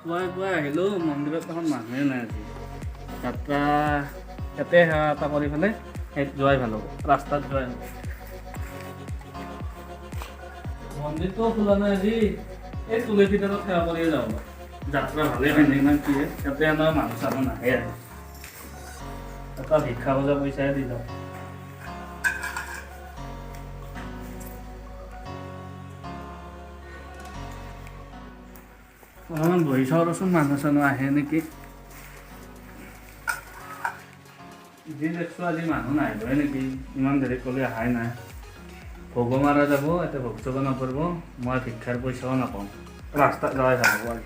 পুৱাই পুৱাই আহিলোঁ, মন্দিৰত দেখোন মানুহে নাই আজি। যাত্ৰা ইয়াতে সেৱা এটা কৰি পেলাই সেই যোৱাই ভাল হ'ব, ৰাস্তাত যোৱাই হ'ব। মন্দিৰটোও খোলা নাই আজি। এই তুলসী তলত সেৱা কৰিয়ে যাওঁ। যাত্ৰা ভালেই হয় নে ইমান কি ইয়াতে এনেও মানুহ চানুহ নাহে আৰু। এটা ভিক্ষা খোজা পইচাই দি যাওঁ। অলপমান বহি চাওঁ ৰচোন, মানুহ চানুহ আহে নেকি। যি দেখছোঁ আজি মানুহ নাহিবই নেকি, ইমান দেৰি ক'লে অহাই নাই। ভোগো মাৰা যাব, এতিয়া ভোগ চোগো নপৰিব, মই ভিক্ষাৰ পইচাও নাপাওঁ। ৰাস্তাত যোৱাই ভাল হ'ব আজি।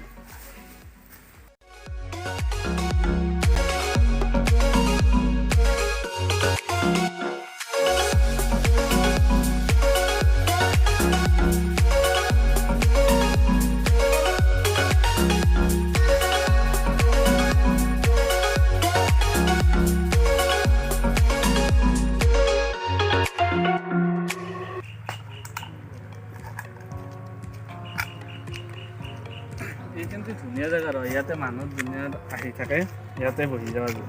এইখিনিতো ধুনীয়া জেগা ৰ, ইয়াতে মানুহ ধুনীয়া আহি থাকে, ইয়াতে বহি যাব আজি।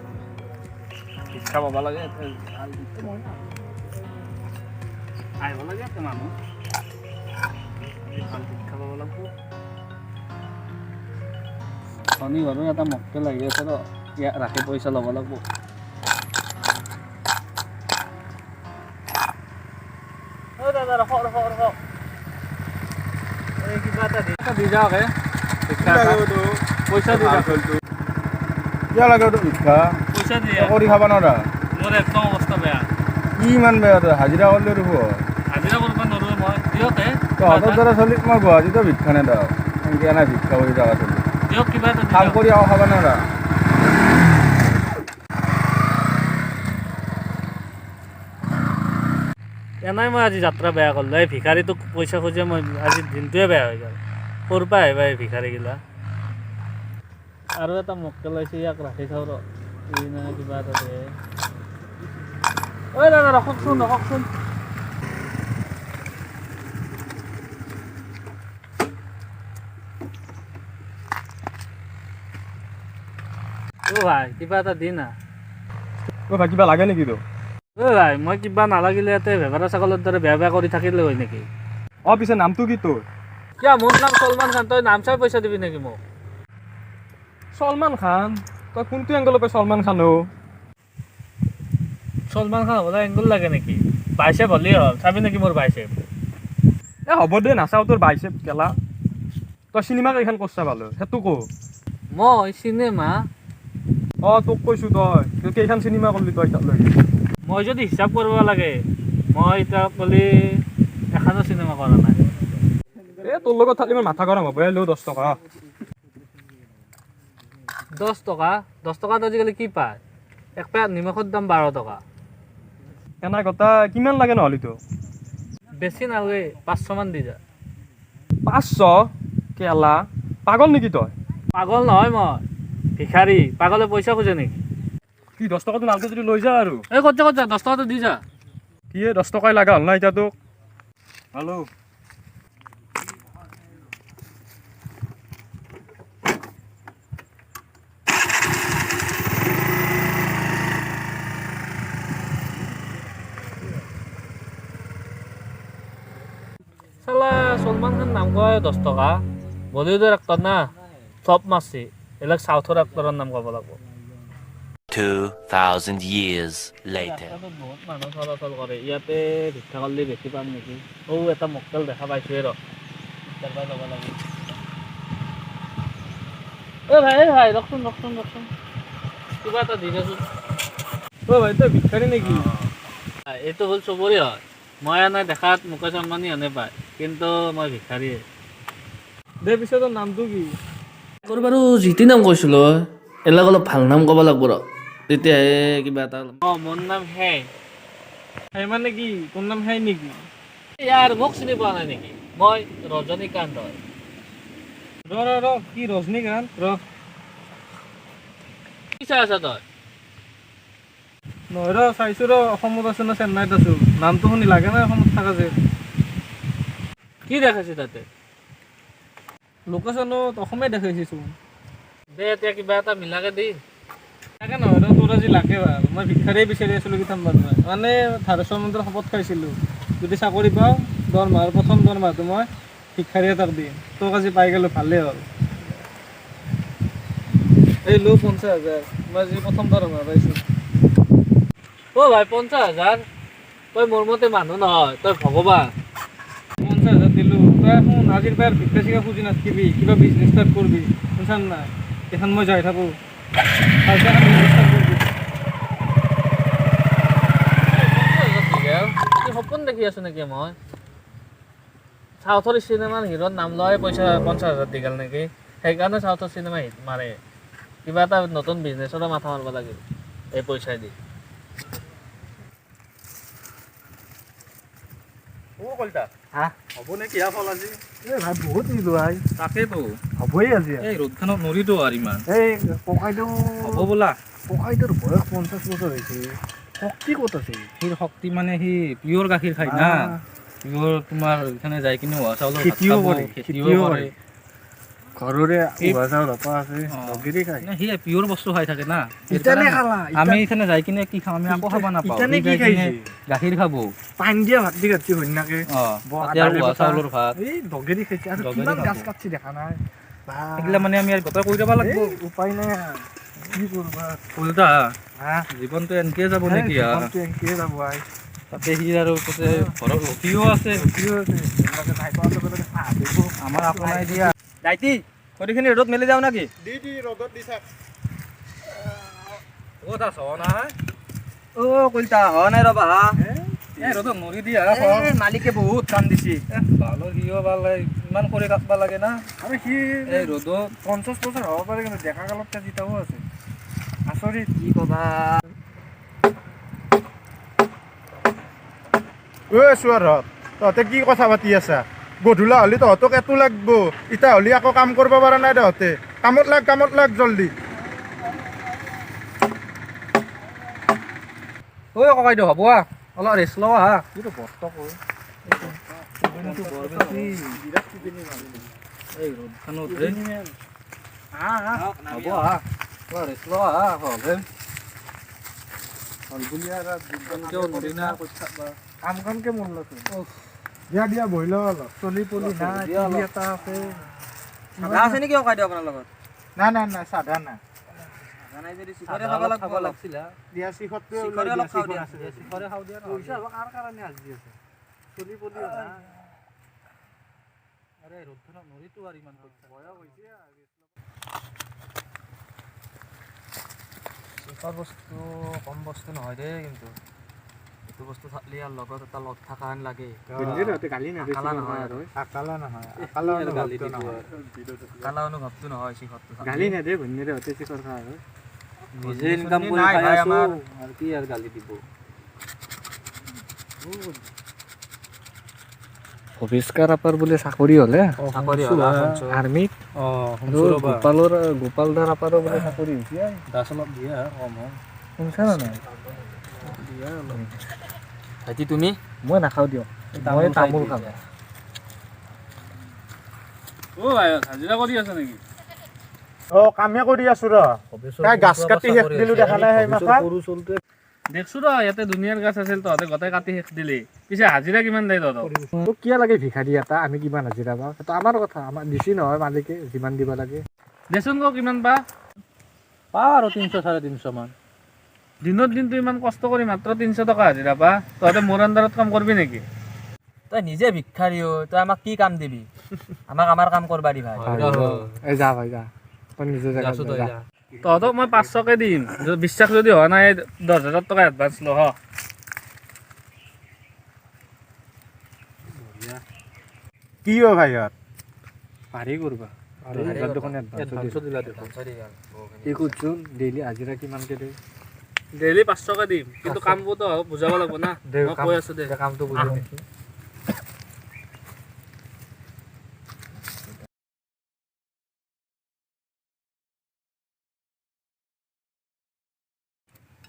ভিক্ষা পাব লাগে ইয়াতে, আহিব লাগে ইয়াতে মানুহ। এই ভাল ভিক্ষা পাব লাগিব। ধনী ঘৰৰ এটা মক্কেল লাগি আছে ৰ, ইয়াক ৰাখি পইচা ল'ব লাগিব। অ' দাদা, ৰখক ৰখক ৰখক, এই কিবা এটা দি যাওক হে। ভিক্ষা এটা। পইচা দি যাওক। কিয় লাগে তোক ভিক্ষা? পইচা দিয়ে। তই কৰি খাব নোৱাৰা? মোৰ একদম অৱস্থা বেয়া। কি ইমান বেয়া? তই হাজিৰা কৰিলে দেখো। হাজিৰা কৰিব নোৱাৰোঁ মই, দিয়ক হে। তহঁতৰ দৰে চলিক মই গুৱাহাটীতো ভিক্ষা নেদাওঁ। এনেকৈ এনে ভিক্ষা কৰি থকা চলি। দিয়ক কিবা এটা দি কাম যাওক। কৰি আকৌ খাব নোৱাৰা। এনেই মই আজি যাত্ৰা বেয়া কৰিলোঁ। এই ভিখাৰীটোক পইচা খুজি মই আজি দিনটোৱে বেয়া হৈ গ'ল। ক'ৰ পৰা আহিবা এই ভিখাৰীগিলা? আৰু এটা মক্কেল আহিছে, ইয়াক ৰাখি চাওঁ ৰ, ই না কিবা এটা দে। ঐ দাদা, ৰখকচোন ৰখকচোন। অ' ভাই, কিবা এটা দি না। অ' ভাই, কিবা লাগে নেকি তোক? অ' ভাই, মই কিবা নালাগিলে ইয়াতে ভেবেৰা ছাগলৰ দৰে বেয়া বেয়া কৰি থাকিলে হয় নেকি? অ' পিছে নামটো কি তোৰ? কিয়, মোৰ নাম চলমান খান, তই নাম চাই পইচা দিবি নেকি মোক? চলমান খান? তই কোনটো এংগলৰ পৰা চলমান খান? অ'। চলমান খান হ'বলৈ এংগল লাগে নেকি? বাইচেপ হ'লেই হ'ল, চাবি নেকি মোৰ বাইচেপ? এ হ'ব দে, নাচাওঁ তোৰ বাইচেপ কেলা। তই চিনেমা কেইখন কৰছা ভাল সেইটো ক। মই চিনেমা? অ' তোক কৈছোঁ, তই কেইখন চিনেমা কৰলি তই এতিয়ালৈ? মই যদি হিচাপ কৰিব লাগে, মই এতিয়া ক'লি এখনো চিনেমা কৰা নাই। এ তোৰ লগত থাকিলে মোৰ মাথা গৰম হ'ব। এই ল 10 টকা। 10 টকা? 10 টকাত আজিকালি কি পায়? এক পেকেট নিমখৰ দাম 12 টকা। এনে কথা, কিমান লাগে নহ'লে তোক? বেছি নালাগে, 500মান দি যা। 500? কেলা, পাগল নেকি তই? পাগল নহয় মই, ভিখাৰী। পাগলে পইচা খোজে নেকি? কি, 10 টকাটো নালগে যদি লৈ যা আৰু। এই ক'ত যা, ক'ত যা? 10 টকাটো দি যা। কি 10 টকাই লগা হ'ল না এতিয়া তোক? হেল্ল'। চালা চলমান খান নাম কয় 10 টকা, বলিউডৰ এক্টৰ না, চব মাৰছি। এইবিলাক চাউথৰ এক্টৰৰ নাম ক'ব লাগিব। 2,000 years later. ৰাস্তাটোত বহুত মানুহ চলাচল কৰে, ইয়াতে ভিক্ষা কৰিলে বেছি পাম নেকি? অ' এটা মক্কেল দেখা পাইছোৱে ৰ, তাৰ পৰা ল'ব লাগিব। অ' ভাই, এই ভাই, ৰখচোন ৰখচোন ৰখচোন, কিবা এটা দি দেচোন। অ' ভাই, তই ভিক্ষাৰী নেকি? এইটো হ'ল চবৰে হয়। মই এনে দেখাত মুকেশ আম্বানী এনে পায়, কিন্তু মই ভিক্ষাৰীয়ে। দে পিছে, তোৰ নামটো কি? তোৰ বাৰু যি টি নাম কৈছিলোঁ, এইবিলাক অলপ ভাল নাম ক'ব লাগিব ৰ, তেতিয়াহে কিবা এটা। অঁ, মোৰ নাম হে। সেই মানে কি, তোৰ নাম সেই নেকি? ইয়াৰ মোক চিনি পোৱা নাই নেকি? মই ৰজনীকান্ত হয়। ৰ ৰ ৰ, কি ৰজনীকান্ত? ৰ। কি চাই আছা তই? নহয়, ৰ চাইছো ৰ, অসমত আছো না চেন্নাইত আছো? নামটো শুনি লাগে না অসমত থাকা যে। কি দেখাইছে তাতে? লোকেশ্যনত অসমে দেখাইছে চোন। দে এতিয়া কিবা এটা মিলাকে দি। তাকে নহয় ৰ, তোৰ আজি লাগে ভাল। মই ভিক্ষাৰীয়ে বিচাৰি আছিলোঁ কিথাম বান্ধবা, মানে ধাৰেশ্বৰ মন্দিৰত শপত খাইছিলোঁ যদি চাকৰি পাওঁ দৰমহাৰ প্ৰথম দৰমহাটো মই ভিক্ষাৰী এটাক দিম। তোক আজি পাই গ'লোঁ, ভালেই হ'ল। এই লো 50,000, মই আজি প্ৰথম দৰমহা পাইছোঁ। অ' ভাই 50,000? তই মোৰ মতে মানুহ নহয়, তই ভগৱান। 50,000 দিলোঁ, তই শুন আজিৰ পৰা ভিক্ষা চিক্ষা খুজি নাথাকিবি, কিবা বিজনেছ ষ্টাৰ্ট কৰবি, শুনছান নাই? এখন মই যাই থাকোঁ, ভালকে এখন বিজনেছ ষ্টাৰ্ট কৰবি। 50,000 কি সপোন দেখি আছো নেকি মই? চাউথৰ চিনেমাৰ হিৰ'ৰ নাম লয় পইচা 50,000 দি গ'ল নেকি, সেইকাৰণে চাউথৰ চিনেমা হিট মাৰে। কিবা এটা নতুন বিজনেছৰো মাথা মাৰিব লাগিল এই পইচা দি। অ কলিতা, হা? হ'ব নে কিয়া ফল আজি? এই ভাই বহুত নিলো ভাই। তাকেতো। হ'বই আজি। এই ৰ'দখনত নৰিতো আৰু ইমান। এই ককাইদেউ। হ'ব বোলা। ককাইদেউৰ বয়স 50 বছৰ হৈছে, শক্তি ক'ত আছে? সি শক্তি মানে সি পিয়ৰ গাখীৰ খায় না, পিয়ৰ তোমাৰ এইখানে যাই কিনে উহা চাউলৰ ভাত খেতিও খাব, কৰে, খেতিও খেতিও কৰে। কৰে। ঘৰৰে উহা চাউল হপা আছে, লগেৰে খায়। সি পিয়ৰ বস্তু খাই থাকে না। ইটানে খালা। আমি এইখানে যাই কিনে কি খাম? আমি একো খাব নাপাওঁ। ইটানে সি কি যাই কিনে খাইছে? গাখীৰ খাব, পানী দিয়া ভাত দি কাটছি সন্যাকে। তাতে আৰু উহা চাউলৰ ভাত। এই ডগেৰি খাইছে আৰু ডগেৰি কিমান খাব। গাছ কাটছি দেখা নাই? সেইগিলা মানে আমি আৰু গোটেই কৰি যাব লাগব। এই, উপায় নাই আৰু। কি কৰবা? উল্টা হা? জীৱনটো এনকে যাব নেকি? এই, জীৱনটো এনকে যাব আই। তাতে সি আৰু তাতে ঘৰত ৰখিও আছে। ৰখিও আছে। এইবিলাকে যাই পোৱাৰ লগে লগে চাহ দিব। আমাৰ আপোনাৰ দিয়া দাইটি, খৰিখিনি ৰ'দত মেলি যাওঁ নেকি? দি দি, ৰ'দত দি থাক। ক'ত আছ নাই? অ কলিতা, হোৱা নাই ৰ'বা হা। এই ৰ'দত নৰি দিয়া। এই মালিকে বহুত কাম দিছি। ভালো সিও ভাল, ইমান কৰি কাটবা লাগে না। আৰু সি এই ৰ'দত 50 বছৰ হ'ব পাৰে, কিন্তু ডেকা কালত জিতাও আছে, আচৰিত। কি ক'বা। ঐ চোৱাৰহঁত, তহঁতে কি কথা পাতি আছা? গধূলা হ'লে তহঁতক এটো লাগব, ইতা হ'লে আকৌ কাম কৰিব পৰা নাই তহঁতে। কামত লাগ, কামত লাগ জলদি। ঐ ককাইদেউ, হ'ব আহ, অলপ ৰেষ্ট লওঁ হা। এইটো বস্ত কৰ। এই ৰ'দখনত ৰে। হ'ব আহ, অলপ ৰেষ্ট লওঁ হা। হ'ল হ'ল বুলি আৰু কিয় নৰি না? কাম কামকে মৰলাচোন। দিয়া দিয়া, বহি ল অলপ। চলি পলি নাই, চলি এটা আছে। চাধা আছে নেকি ককাইদেউ আপোনাৰ লগত? নাই নাই নাই, চাধা নাই। চাধা নাই যদি চিখৰে খাব লাগব অলপ। দিয়া, শিখৰটোৱে শিখৰে ওলাই দিয়া, অলপ খাওঁ শিখৰ দিয়া। আছে। শিখৰে খাওঁ দিয়া। পইচা হ'ব কাৰ কাৰণে আজি আছে? চলি পলিও নাই। আৰে ৰ'দখনত নৰিতো আৰু ইমান। বয়স হৈছে আৰু। শিখৰ বস্তু কম বস্তু নহয় দেই, কিন্তু এইটো বস্তু থাকলি আৰু লগত এটা লগ থকা হেন লাগে। আকালা নহয় আৰু। আকালা নহয়, আকালা অনুভৱটো নহয়। আকালা অনুভৱটো নহয় শিখৰটো থাকলি। গালি নেদে ভনীয়েৰে হতে চিখৰ খা আৰু। নিজে ইনকাম কৰি নাই খাই ভাই আছো আমাৰ। আৰু কি আৰু গালি দিব। ভৱিষ্কাৰ আপাৰ বোলে চাকৰি হ'লে চাকৰি হ'ল আৰ্মিত। অ আৰু গোপালৰ, গোপাল দাৰ আপাৰো বোলে চাকৰি হৈছে। দাস অলপ দিয়া কম হয়। শুনছা নে নাই? ভাইটি তুমি? মই নাখাওঁ দিয়ক, মই তামোল খাম। অ' ভাই, হাজিৰা কৰি আছ নেকি? অ কামে কৰি আছো ৰ, তাই গাছ কাটি শেষ দিলো, দেখা নাই সেই মাথা? সৰু চলটোৱে দেখছো ৰ, ইয়াতে দুনিয়াৰ গাছ আছিল, তহঁতে গোটেই কাটি শেষ দিলি। পিছে হাজিৰা কিমান দেই তহঁতক? তোক কিয় লাগে ভিখাৰী এটা? আমি কিমান হাজিৰা পাওঁ সেইটো আমাৰ কথা, আমাৰ দিছি নহয় মালিকে যিমান দিব লাগে। দেচোন ক কিমান পা? পাওঁ আৰু 300 350 মান। দিনত দিনটো ইমান কষ্ট কৰি মাত্ৰ 300 টকা হাজিৰা পা, তহঁতে মোৰ আণ্ডাৰত কাম কৰবি নেকি? তই নিজে ভিক্ষাৰী হৈ তই আমাক কি কাম দিবি? আমাক আমাৰ কাম কৰবা দি ভাই। এই যা ভাই যা, তই নিজৰ জেগাত যাছো তই যা। যা। তহঁতক মই 500কে দিম, বিশ্বাস যদি হোৱা নাই 10,000 টকা এডভান্স ল। হ কি অ ভাইহঁত? পাৰি কৰবা আৰু হাজাৰ দেখোন এডভান্স এডভান্সো দিলা দেখোন। কি সুধচোন ডেইলি হাজিৰা কিমানকে দিয়ে? ডেইলি 500কে দিম, কিন্তু কামবোৰ তহঁতক বুজাব লাগিব না। মই কৈ আছো দে। কামটো বুজি পাইছো।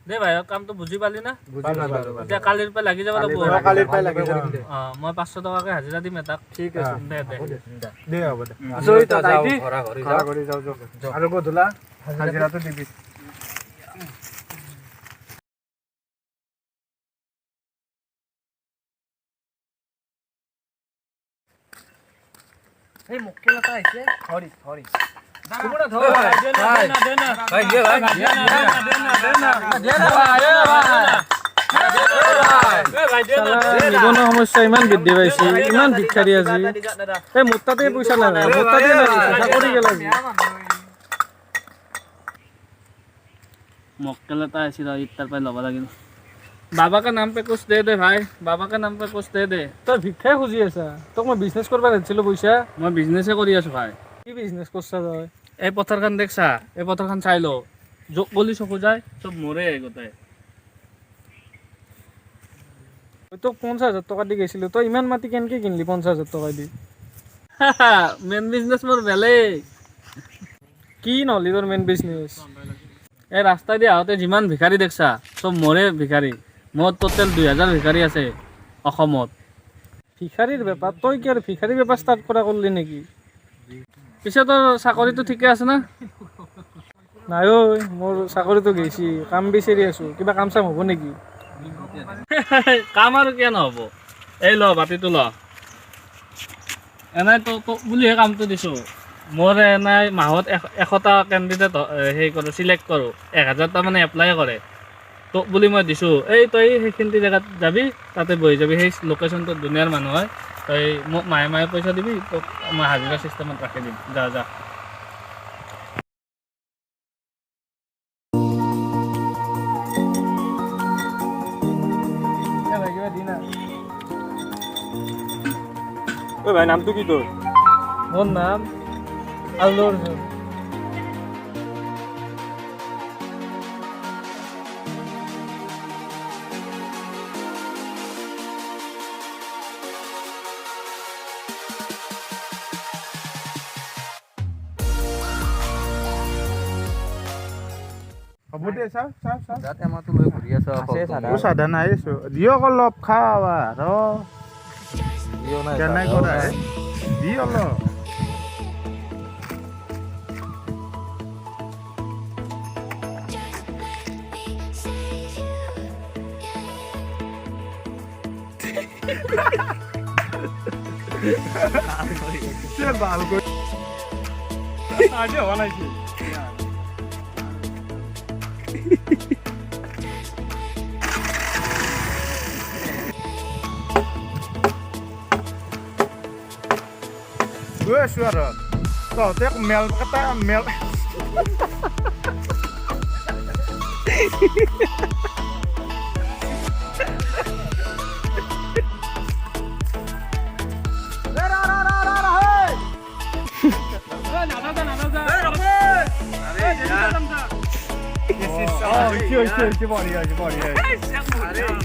দে ভাই, কামটো বুজি পালি না? বুজি পালো। এতিয়া কালিৰ পৰা লাগি যাব লাগিব। কালিৰ পৰাই লাগি যাম। অঁ, মই 500 টকাকে হাজিৰা দিম এটাক। ঠিক আছে। দে দে। দে, হ'ব দে। ঘৰা ঘৰি ঘৰা ঘৰি যাওঁ যাওঁ আৰু গধূলা হাজিৰাটো দিবি। এই মক্কেল এটা আহিছে, ধৰি ধৰি। ভাই, দিয়ে ভাই। নিবনুৱা সমস্যা ইমান বৃদ্ধি পাইছে, ইমান ভিক্ষাৰী আজি। এই মোৰ তাতে পইচা নাই, মোৰ তাতে নাই পইচা, চাকৰি গেল আজি। মক্কেল এটা আছিল, তাৰ পৰা ল'ব লাগিল। बाबा का नाम पे कुछ दे दे भाई, बाबा का नाम पे कुछ दे दे। তই ভিক্ষাই খুজি আছা? তোক মই বিজনেছ কৰিব দিছিলো পইচা। মই বিজনেছে কৰি আছো ভাই। কি বিজনেছ কৰছা তই? এই পথাৰখন দেখছা? এই পথাৰখন চাই ল, য'ত গলি চকু যায় চব মৰে গোটেই। মই তোক 50,000 টকা দি গৈছিলো, তই ইমান মাটি কেনেকে কিনলি 50,000 টকা দি? মেইন বিজনেছ মোৰ বেলেগ। কি নহ'লি তোৰ মেইন বিজনেছ? এই ৰাস্তা দি আহোঁতে যিমান ভিখাৰী দেখছা চব মৰে ভিখাৰী। মোৰ টোটেল 2000 ভিখাৰী আছে অসমত। ভিখাৰীৰ বেপাৰ? তই কি আৰু ভিখাৰীৰ বেপাৰ ষ্টাৰ্ট কৰা কৰলি নেকি? পিছে তোৰ চাকৰিটো ঠিকে আছে না? নাই ঐ, মোৰ চাকৰিটো গৈছি, কাম বিচাৰি আছো। কিবা কাম চাম হ'ব নেকি? কাম আৰু কিয় নহ'ব। এই ল, বাতিটো ল। এনেই তোক বুলিহে কামটো দিছোঁ। মোৰ এনেই মাহত 100টা কেণ্ডিডেট হেৰি কৰোঁ, চিলেক্ট কৰোঁ, 1000টা মানে এপ্লাই কৰে। তোক বুলি মই দিছোঁ। এই তই সেইখিনি জেগাত যাবি, তাতে বহি যাবি। সেই লোকেশ্যনটোত দুনীয়াৰ মানুহ হয়। তই মোক মাহে মাহে পইচা দিবি, তোক মই হাজিৰা চিষ্টেমত ৰাখি দিম। যা যা। এ ভাই, কিবা দি না। ঐ ভাই, নামটো কি তোৰ? মোৰ নাম আল্লু অৰ্জুন। হ'ব দে, চাওঁ চাওঁ চাওঁ। টেমাটো লৈ ঘূৰি আছ। ও চাধা নাই আছো, দিয়ক অলপ খাৱা ৰ। কেনে কৰা হে, দি অলপ। ভালকৈ আজি হোৱা নাই। গৈ আছো আৰু তহঁতে মেল কটা মেল। হৈছে হৈছে, বঢ়িয়া হৈছে, বঢ়িয়া হৈছে,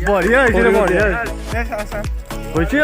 বঢ়িয়া হৈছে, বঢ়িয়া হৈছে। হৈছে।